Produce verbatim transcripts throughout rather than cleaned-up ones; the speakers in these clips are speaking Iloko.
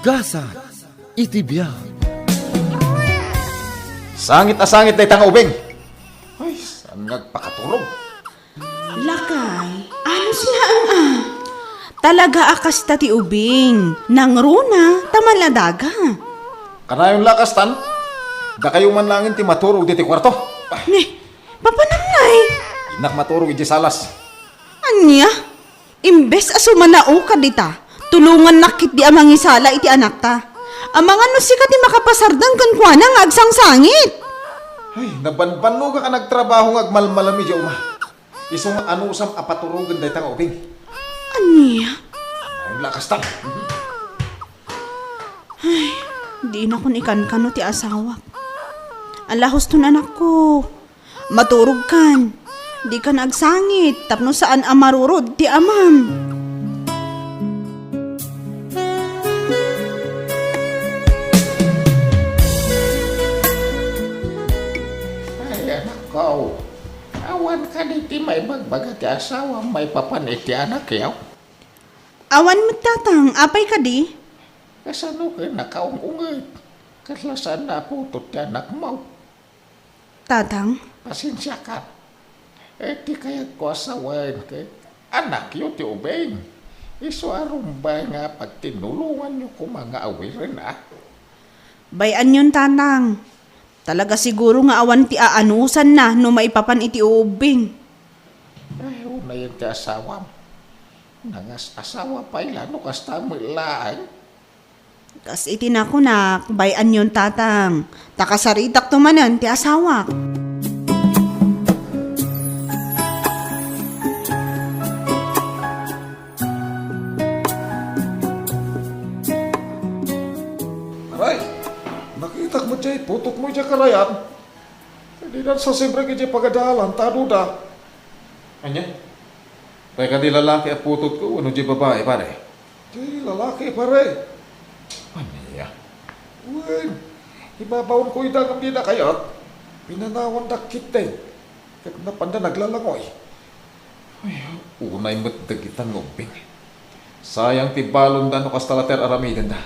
Gasat iti biag. Sangit a sangit dayta nga ubing. Ay, saan nga agpakaturog? Lakay, anus laeng a. Talaga a kasta ti ubing, nangruna, ta maladaga. Kanayon la kastan, dakayo man laengen ti maturog ditoy kuarto. Ne, papanam ngay? Innak maturog iti salas. Ania? Imbes a sumanaoka dita, tulongannak ketdi a mangisala iti anakta. Amangan no sika ti makapasardeng kenkuana nga agsangsangit. Ay, nabanbannogak a nagtrabaho nga agmalmalam idiay uma. Isu nga anusam a paturogen dayta nga ubing. Ania? Ay, lakas ta. Ay, dinakon ikankano ti asawak. Ala, huston, anakko. Maturogkan. Dikan agsangit tapno saan a marurod ti amam. Ay, anakko. Awan kadi ti maibagbaga ti asawam maipapan iti anakyo? Awan met, tatang. Apay kadi? Kasano ken nakaung-unget? Kasla saan a putot ti anakmo? Tatang? Pasensiaka. Eh, ti kayatko a sawen ket anakyo ti ubing. Isu a rumbeng nga pagtinulonganyo koma nga awiren, a? Bay-anyon, tatang. Talaga siguro nga awan ti aanusanna no maipapan iti ubbing. Ay, unayen ti asawam. Nangas-asawa pay la no kasta met laeng. Kas iti nakunak, bay-anyon, tatang, ta kasaritakto manen ti asawak. Aray, nakitak met jay putotmo idiay karayan. Didan sasibrik idiay pagadalan ta aduda. Ania? Tay kadi lalaki a putotko wenno jay babai, pare? Jay lalaki, pare. Ania? Wen, ibabaonko ida ngem dida kayat. Pinanawandak ketdi. Ket napanda naglalangoy. Ay, unay met dagita nga ubbing. Sayang ti balonda no kasta la ti ar-aramidenda.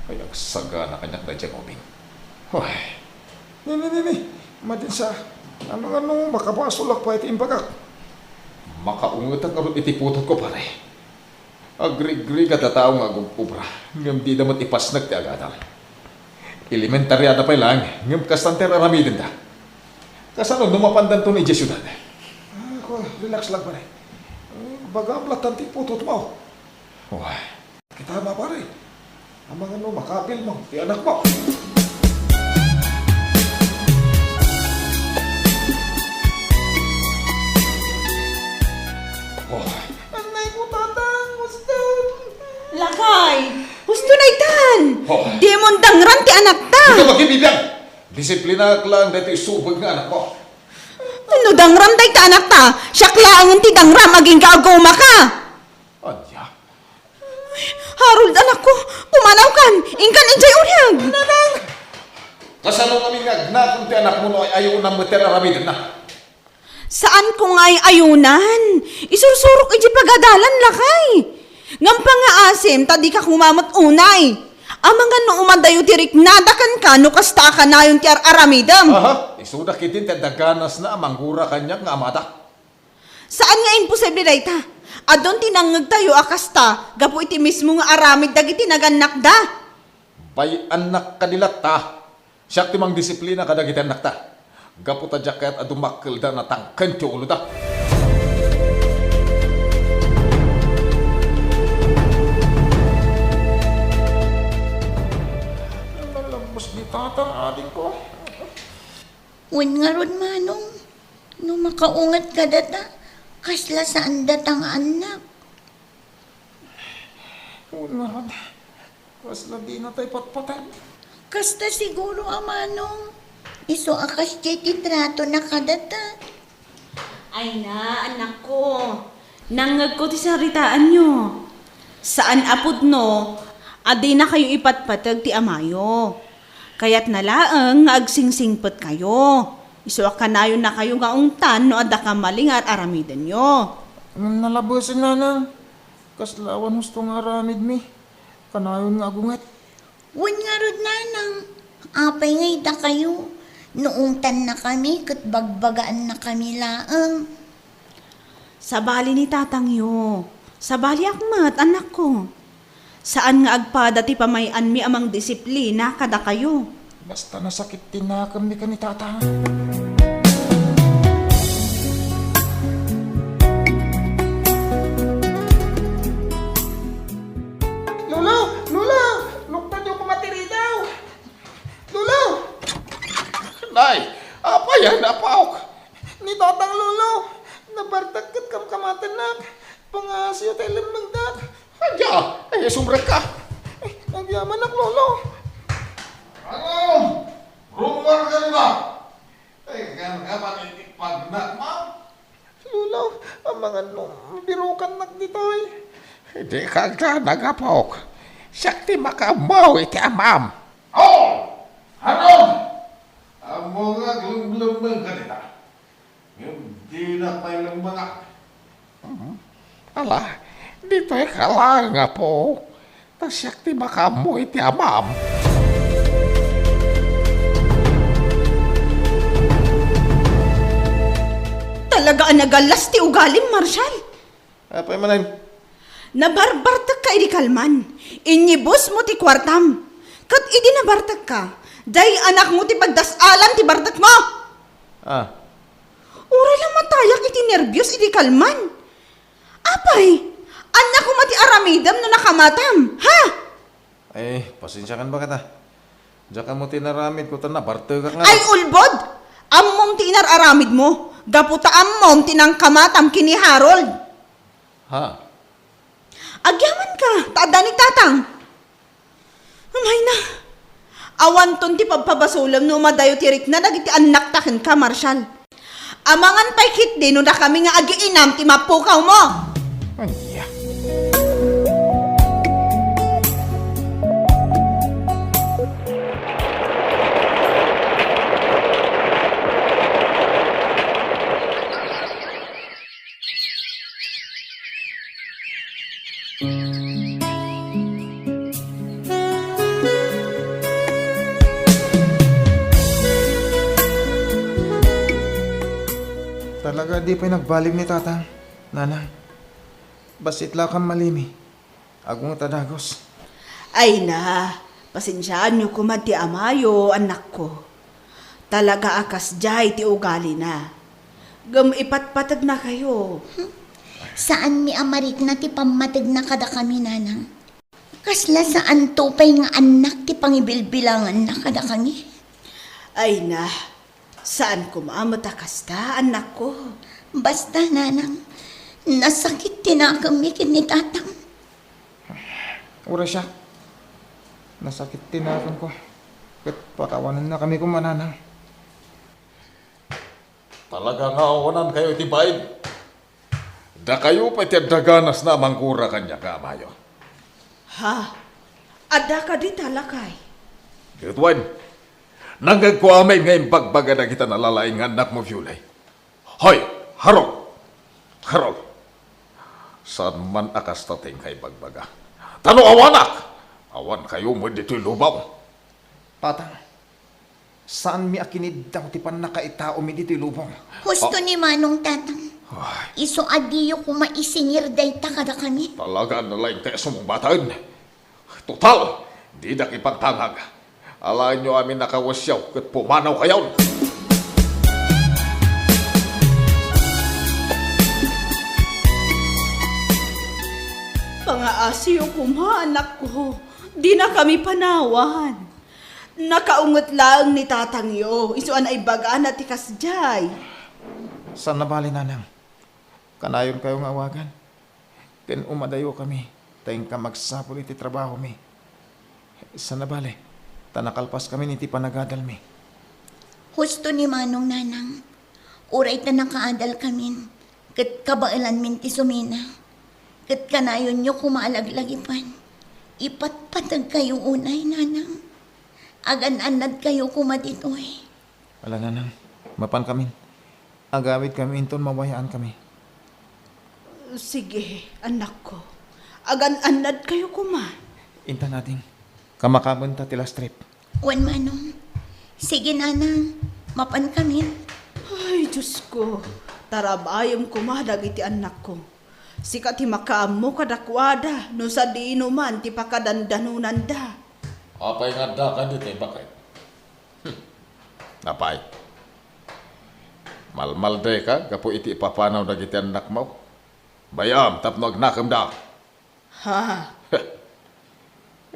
Ay, agsagana kaniak daydiay nga ubbing. Ay. Ni, ni, ni, ni. Madin sa, ano, ano, makabasolak pay ti imbagak. Makaungetak ngarud iti putotko, pare. Agrigrigat a tao nga agub-obra, ngem dida met ipasnek ti agadal. Elementariada pay laeng, ngem kastan ti ar-aramidenda. Kasano no mapandanton idiay siudad? Ah, ko, relax lang, pare. Eh, bagam latan ti putotmo. Wah. Kita, pare. Amangan no makabilmo ti anakmo. Oh. Annay ko, tatang, huston. Lakay, husto na itan. Oh. Dimon dangram ti anakta. Dika makibibiag. Disiplinak lang daytoy subed nga anakmo. No dangram dayta anakta, siak laengen ti dangram agingga a gumaka. Ania? Harold, anakko, pumanawkan! Inkan idiay uriag! Nanang! Kasano ngamin nga agnakom ti anakmo no ay-ayonam met ti ar-aramidenna? Saanko nga ay-ayonan. Isursurok idiay pagadalan, lakay. Ngem pangngaasim ta dika koma met unay. Amangan no umadayo ti riknada kenka no kasta a kanayon ti ar-aramidem. Aha, isuda ketdin ti adda ganasna a manggura kaniak nga amada. Saan nga imposible dayta. Adun ti nangngegtayo a kasta gapu iti mismo nga aramid dagiti nagannakda. Bay-annak kadi latta. Siak ti mangdisiplina kadagiti annakta. Gapu ta diak kayat a dumakkelda a natangken ti uloda. Nalabos ni Tatang, adingko. Wen ngarud, Manong, no makaunget kadata, kasla saandata nga annak? Wen ngarud, kasla dinata ipatpateg? Kasta siguro a, Manong. Isu a kasdiay ti tratona kadata. Ay na, annakko. Nangngegko ti saritaanyo. Saan a pudno a dinakayo ipatpateg ti amayo. Kayatna laeng nga agsingsingpetkayo. Isu a kanayonnakayo nga ungtan no adda kamali nga ar-aramidenyo. Nalabesen, Nanang. Kasla awan husto nga aramidmi. Kanayon nga agunget. Wen ngarud, nanang, apay nga idakayo? No ungtannakami ket bagbagaannakami laeng. Sabali ni tatangyo. Sabaliak met, anakko. Saan nga agpada ti pamay-anmi a mangdisiplina kadakayo. Basta nasakit ti nakemmi ken ni tatang. Lolo! Lola! Luktanyo koma ti ridaw! Lolo! Nay, apay a napaok? Ni tatang, Lolo. Nabartek ket kamkamatennak. Pangaasiyo tay lemmengdak. Ania? Ay, sumrekka. Eh, agyamanak, Lolo. Ano? Rumor ka nila? Ay, ganggaman iti pagnak, ma'am. Lolo, amangan no birukannak ditoy. Dika agdanag, apok. Siak ti makaammo iti amam. Oh! Harom! Ammo nga aglumlemmeng ka dita. Ngem dinak pay lemmengan. Mhm. Ala, ditoy ka laeng, apo. Ta siak ti makaammo iti amam. Talaga a nagallas ti ugalim, Marshal. Apay manen? Nabarbartekka idi kalman. Inyibusmo ti kuartam. Ket idi nabartekka, diay anakmo ti pagdas-alan ti bartekmo. Ah. Uray la matayak iti nerbios idi kalman. Apay, ania koma ti aramidem no nakamatam, ha? Ay, pasensiakan baket a. Diak ammo ti inaramidko ta nabartekak nga. Ay, ulbod! Ammom ti inar-aramidmo, gapu ta ammom ti nangkamatam ken ni Harold. Ha? Agyamanka, ta adda ni tatang. Umayna. Awanton ti pagpabasolem no umadayo ti rikna dagiti annakta kenka, Marshal. Amangan pay ketdi no dakami nga agiinam ti mapukawmo. Ania? Talaga, di pay nagbalik ni Tatang, Nanang. Bassit la a kammalimi. Agunget a dagus. Ay na, pasensiaanyo koma ti amayo, annakko. Talaga a kasdiay ti ugalina. Ngem ipatpategnakayo. Hmm. Saanmi a marikna ti pammategna kadakami, Nanang. Kasla saanto pay nga annak ti pangibilbilanganna kadakami? Ay na, saan koma met a kasta, annakko. Basta, Nanang, nasakit ti nakemmi ken ni Tatang. Uray siak, nasakit ti nakemko. Ket pakawanennakami koma, Nanang. Talaga nga awanankayo iti bain. Dakayo pay ti adda ganasna a manggura kaniak nga amayo. Ha? Adda kadi ta lakay? Ket wen, nangngegko amin nga imbagbaga dagita nalalaing nga annakmo, Fiulay. Hoy, Harold! Harold! Saan man a kasta ti inka ibagbaga. Ta no awanak, awankayo met ditoy lubong. Tatang, saanmi a kiniddaw ti pannakaitaomi ditoy lubong. Husto ni Manong, Tatang. Ay. Isu a diyo koma isingir dayta kadakami. Talaga a nalaingka a sumungbaten. Total, didak ipangtangag. Alaenyo amin a kawesiaw ket pumanawkayon. Pangaasiyo koma, anakko. Dinakami panawan. Nakaunget laeng ni tatangyo, isu a naibagana ti kasdiay. Saan a bale, Nanang. Kanayonkayo nga awagan. Ken umadayokami, ta inka magsapul iti trabahomi. Saan a bale, ta nakalpaskamin iti panagadalmi. Husto ni Manong, Nanang. Uray ta nakaadalkamin, ket kabaelanmin ti sumina. Ket kanayonyo koma a laglagipan. Ipatpategkayo unay, Nanang. Agan-annadkayo koma ditoy. Ala, Nanang, mapankamin. Agawidkami inton mabayaankami. Sige, annakko. Agan-annadkayo koma. Intan, ading. Kamakaammonta ti last trip. Wen, Manong. Sige, Nanang. Mapankamin. Ay, Diosko, tarabayem koma dagiti annakko. Sika ti makaammo kadakuada no sadino man ti pakadandanonanda. Apay nga adda kadi tay baket? Hmm. Apay, malmaldayka gapu iti ipapanaw dagiti annakmo? Bay-am tapno agnakemda. Ha?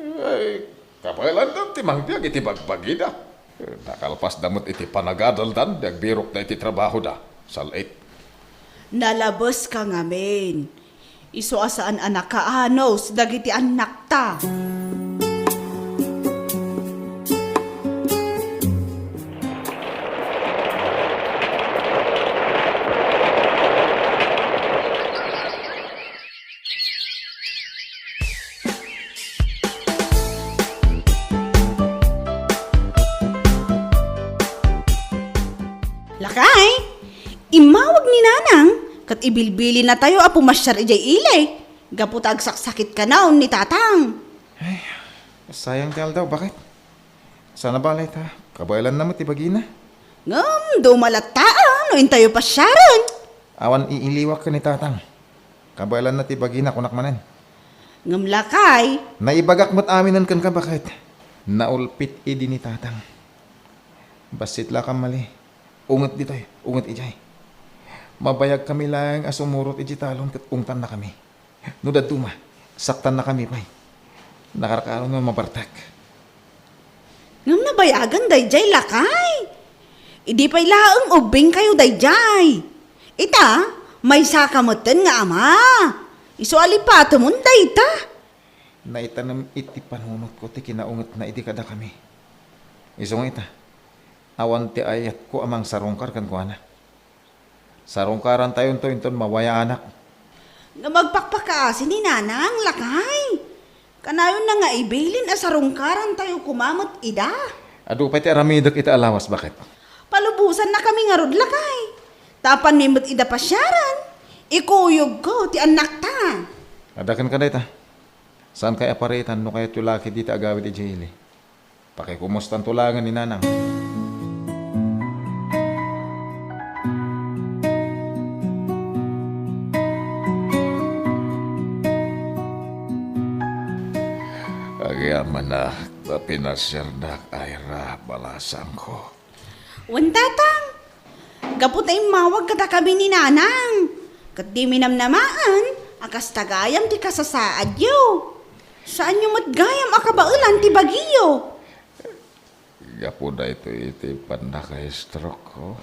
Ay, kabaelanda ti mangbiag iti bagbagida. Nakalpasda met iti panagadaldan ti agbirokda iti trabahoda. Sal-it. Nalabeska ngamin. Isu a saan a nakaanus dagiti annakta. Lakay, immawag ni Nanang ket ibilbilinatayo a pumasiar idiay ili gapu ta agsaksakitkanaon ni Tatang. Ay, sayang ti aldaw, baket? Saan a bale ta kabaelanna met ti bagina. Ngem duma latta a no intayo pasiaren. Awan iiliwak ken ni Tatang. Kabaelanna ti bagina, kunak manen. Ngem lakay. Naibagak met aminen kenka, baket? Naulpit idi ni Tatang. Bassit la, Kamali. Unget ditoy, unget idiay. Mabayagkami laeng a sumurot idiay talon ket ungtannakami. No dadduma, saktannakami pay. Nakarkaro nga mabartek. Ngem nabayagan daydiay, lakay. Idi pay laeng ubbingkayo daydiay. Ita, maysaka metten nga ama. Isu a lipatemon dayta. Naitanem iti panunotko ti kinaungetna idi kadakami. Isu nga ita, awan ti ayatko a mangsarungkar kenkuana. Sarungkarantayonto inton mawayaanak. Ngem agpakpakaasi ni Nanang, lakay. Kanayonna nga ibilin a sarungkarantayo koma met ida. Adu pay ti aramidek ita a lawas, baket? Palubosannakami ngarud, lakay. Ta apanmi met ida pasiaren, ikuyogko ti annakta. Adda kenka dayta. Saankay a paritan no kayatyo la ketdi ti agawid idiay ili. Pakikumustanto laengen ni Nanang. Agyamanak ta pinasiarnak, Ira, balasangko. Wen, Tatang, gapu ta immawag kadakami ni Nanang, ket dimi namnamaen a kasta gayam ti kasasaadyo. Saanyo met gayam a kabaelan ti bagiyo. Gapu daytoy iti pannaka-stroke-ko.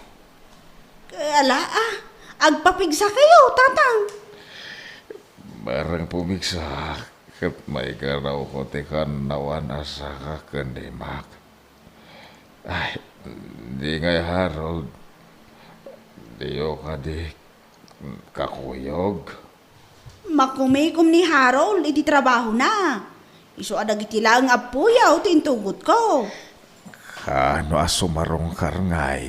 Ala, a, agpapigsakayo, Tatang. Bareng pumigsa, ket maigarawko ti kannawan a saka ken ni Mac. Ay, di ngay, Harold. Diyo kadi kakuyog? Makumikom ni Harold iti trabahona. Isu a dagiti laeng a puyaw ti intugotko. Kaano a sumarungkar ngay?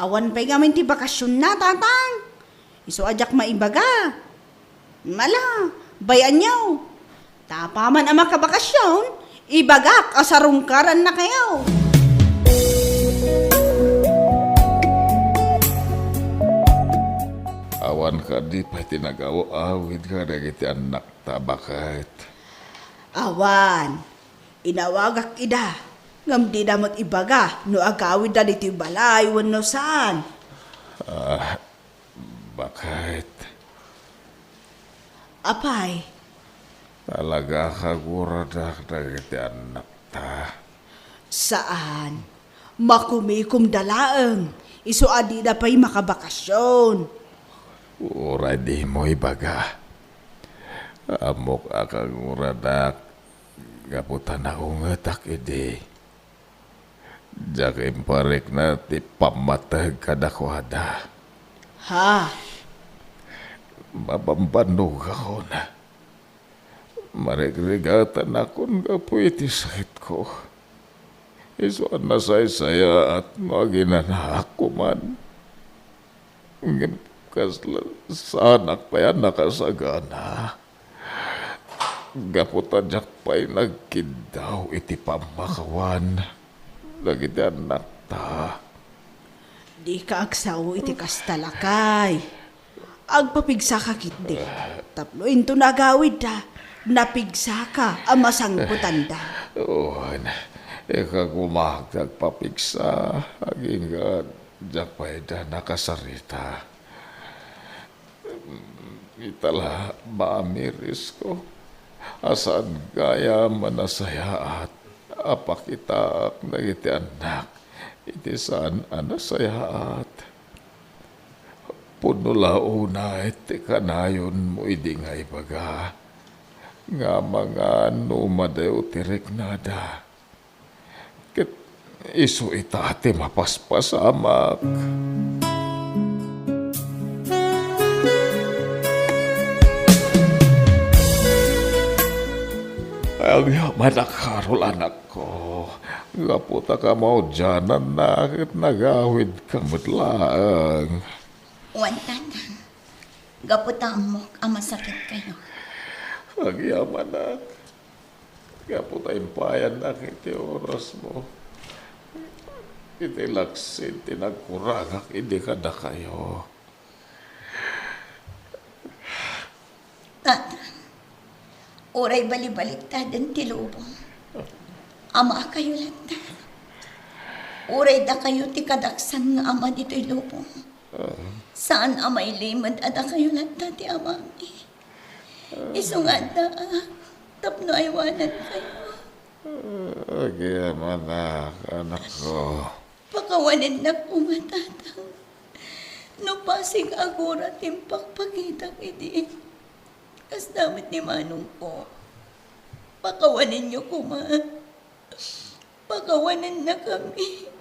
Awan pay ngamin ti bakasionna, Tatang. Isu a diak maibaga. Ala, bay-anyo. Ta apaman a makabakasion, ibagak a sarungkarannakayo. Awan kadi pay ti nagaw-awid kadagiti annakta, baket? Awan. Inawagak ida, ngem dida met ibaga no agawidda ditoy balay wenno saan. Ah, baket. Apay? Talaga a kaguradak dagiti annakta. Saan. Makumikomda laeng. Isu a dida pay makabakasion. Uray dimo ibaga. Ammok a kaguradak gapu ta naungetak idi. Diak imparikna ti pammateg kadakuada. Ha? Mabambannogakon. Marigrigatanakon gapu iti sakitko. Isu a nasaysayaat no aginanaak koman. Ngem kasla saanak pay a nakasagana. Gapu ta diak pay nagkiddaw iti pammakawan dagiti annakta. Dika agsao iti kasta, lakay. Agpapigsaka ketdi. Tapno inton agawidda, napigsaka a masangpetanda. Wen, ikagumak ti agpapigsa, agingga diak pay da nakasarita. Ita la, maamirisko a saan gayam a nasayaat a pakitaak dagiti annak iti saan a nasayaat. Pudno la unay ti kanayonmo idi nga ibaga nga amangan no umadayo ti riknada. Ket isu ita ti mapaspasamak. Agyamanak, Carol, anakko. Gapu ta kamaudiananna ket nagawidka met laeng. Wen, Tatang. Gapu ta ammok a masakitkayo. Agyamanak. Gapu ta impayannak iti orasmo. Iti laksid ti nagkurangak idi kadakayo. Tatang, uray balibaliktaden ti lubong, amaakayo latta. Uray dakayo ti kadaksan nga ama ditoy lubong. Saan a mailimed a dakayo latta ti amami. Isu nga addaak tapno aywanankayo. Agyamanak, anakko. Pakawanennak koma, Tatang. No pasig agura ti impakpakitak idi, kasta met ni manongko. Pakawanenyo koma. Pakawanennakami.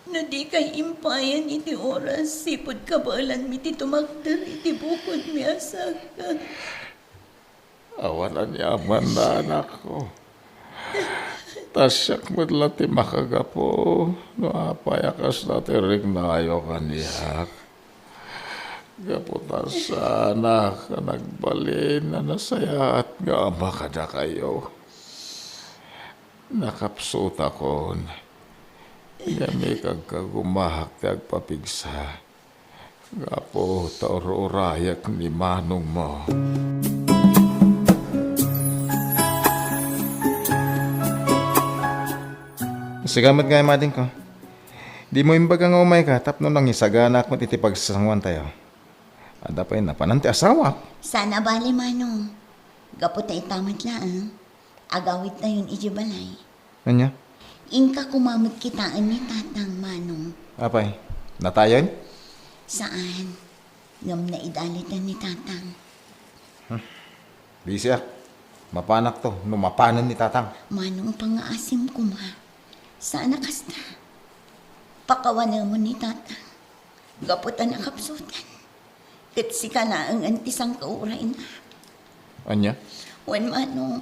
No dikay impayan iti oras, sipud kabaelanmi ti tumakder iti bukodmi a saka. Awan aniamanna, anakko. Ta siak met la ti makagapu no apay a kasla ti riknayo kaniak. Gapu ta saanak a nagbalin a nasayaat nga ama kadakayo. Nakapsutakon, ngem ikagkagumaak ti agpapigsa. Gapu ta ur-urayek ni manongmo. Sika met ngay, madingko. Dimo imbaga nga umayka tapno nangisaganaak met iti pagsasangoantayo. Adda pay napanan ti asawak. Saan a bale, Manong. Gapu ta ita met laeng, agawidtayon idiay balay. Ania? Inka koma met kitaen ni Tatang, Manong. Apay, natayen? Saan. Ngem naidaliten ni Tatang. Hmm. Bisiak. Mapanakto no mapanen ni Tatang. Manong, pangngaasim koma. Saan a kasta. Pakawanemon ni Tatang. Gapu ta nakapsutan. Ket sika laengen ti sangkaurayna. Ania? Wen, Manong,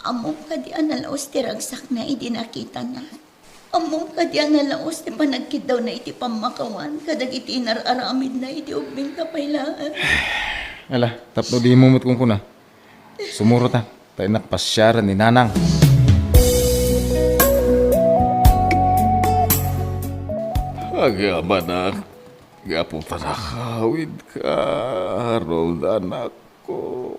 ammom kadi a nalaus ti ragsakna idi nakitana? Ammom kadi a nalaus ti panagkiddawna iti pammakawan kadagiti inar-aramidna idi ubbingka pay laeng? Ala, tapno dimo met kunkuna. Sumurota, ta innak pasiaren ni Nanang. Agyamanak, gapu ta nakawidka, Harold, anakko.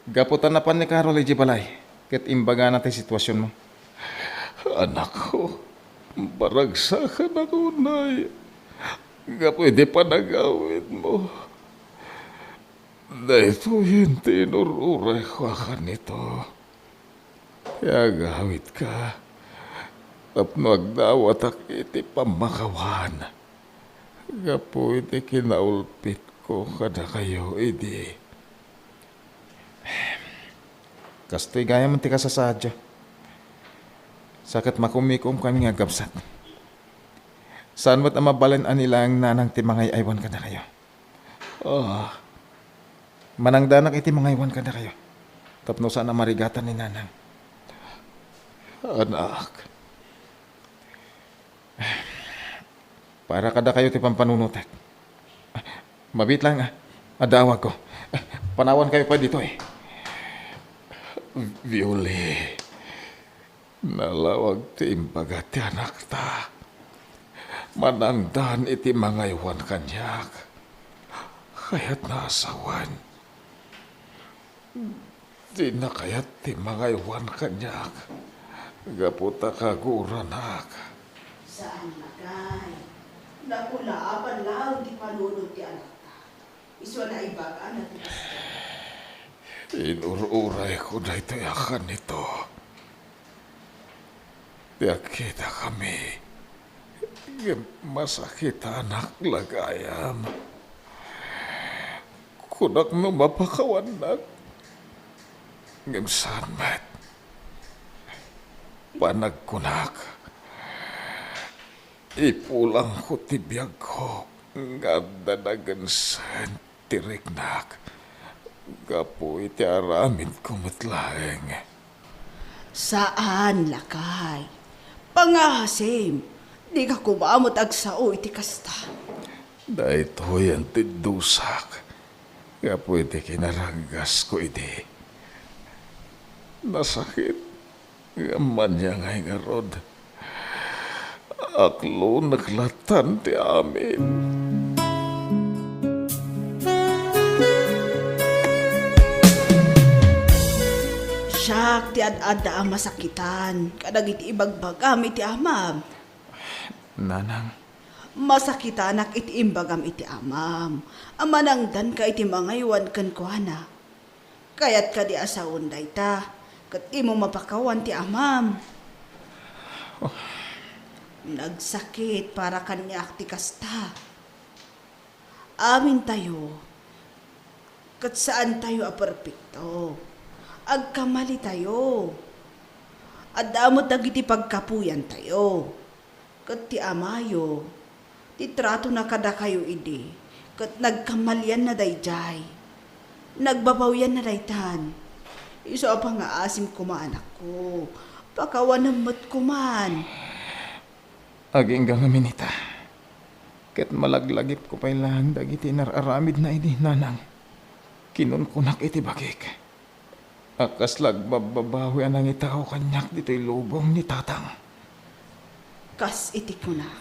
Gapu ta napan ni Carol idiay balay, ket imbagana ti situasionmo. Anakko, maragsakanak unay gapu iti panagawidmo. Daytoyen ti inur-urayko a kanito. Ti agawidka tapno agdawatak iti pammakawan gapu iti kinaulpitko kadakayo idi. Kastoy gayam ti kasasaadyo. Sa ket makumikomkami nga agkabsat. Saan met a mabalin a ni laeng Nanang ti mangay-aywan kadakayo. Ah. Manangdanak iti mangaywan kadakayo tapno saan a marigatan ni Nanang. Anak. Para kadakayo ti pampanunotek. Mabiit laeng, ah. Adda awagko. Panawankayo pay ditoy. Violi, nalawag ti imbaga ti anakta. Manangdan iti mangaywan kaniak. Kayatna a sawen. Dina kayat ti mangaywan kaniak gapu ta kaguranak. Saan, lakay. Nakulapan laeng ti panunot ti anakta. Isu a naibagana ti kasta. Inur-urayko daytoy a kanito. Ti agkitakami, ngem masakitanak la gayam. Kunak no mapakawannak, ngem saan met. Panagkunak, ipulangko ti biagko nga adda nagensen ti riknak gapu iti aramidko met laeng. Saan, lakay. Pangaasim, dika koma met agsao iti kasta. Daytoyen ti dusak gapu iti kinaranggasko idi. Nasakit. Ngem ania ngay ngarud? Aklonek latan ti amin. Siak ti ad-adda a masakitan kadagiti ibagbagam iti amam. Nanang. Masakitanak iti imbagam iti amam. A manangdanka iti mangaywan kenkuana. Kayat kadi a sawen dayta, ket dimo mapakawan ti amam. Oh. Nagsakit para kaniak ti kasta. Amintayo, ket saantayo a perpekto. Agkamalitayo. Adda met dagiti pagkapuyantayo. Ket ti amayo, ti tratona kadakayo idi, ket nagkamalianna daydiay. Nagbabawianna daytan. Isu a pangaasim koma, anakko. Pakawanem met koman. Agingga ngamin ita. Ket malaglagipko pay laeng dagiti inar-aramidna idi, nanang. Kinunkunak iti bagik. A kasla agbabbabawi a nangitao kaniak ditoy lubong ni Tatang. Kas iti kunak,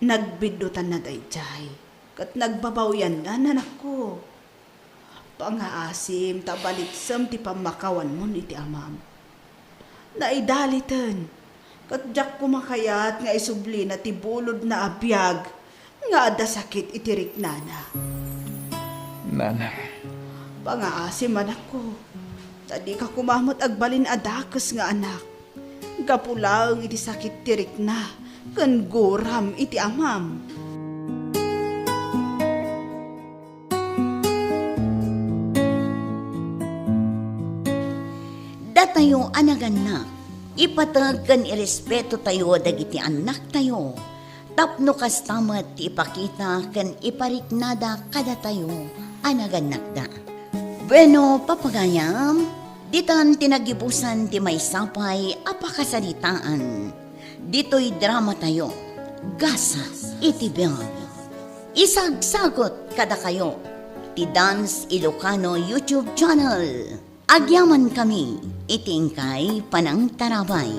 nagbiddutanna daydiay, ket nagbabawianna, anakko. Pangaasim ta balidsem ti pammakawanmon iti amam. Naidaliten, ket diak koma kayat nga isublina ti bulodna a biag nga adda sakit iti riknana. Nanang. Pangaasim, anakko, ta dika koma met agbalin a dakes nga anak. Gapu laeng iti sakit ti rikna ken guram iti amam. Datayo a nagannak, ipateg ken irespetotayo dagiti annaktayo, tapno kasta met ti ipakita ken ipariknada kadatayo a nagannakda. Bueno, papagayam, ditan ti nagibusan ti maysa pay a pakasaritaan. Ditoy dramatayo, Gasat iti Biag. Isagsagut kadakayo ti Dance Ilocano YouTube channel. Agyamankami iti inkay panangtarabay.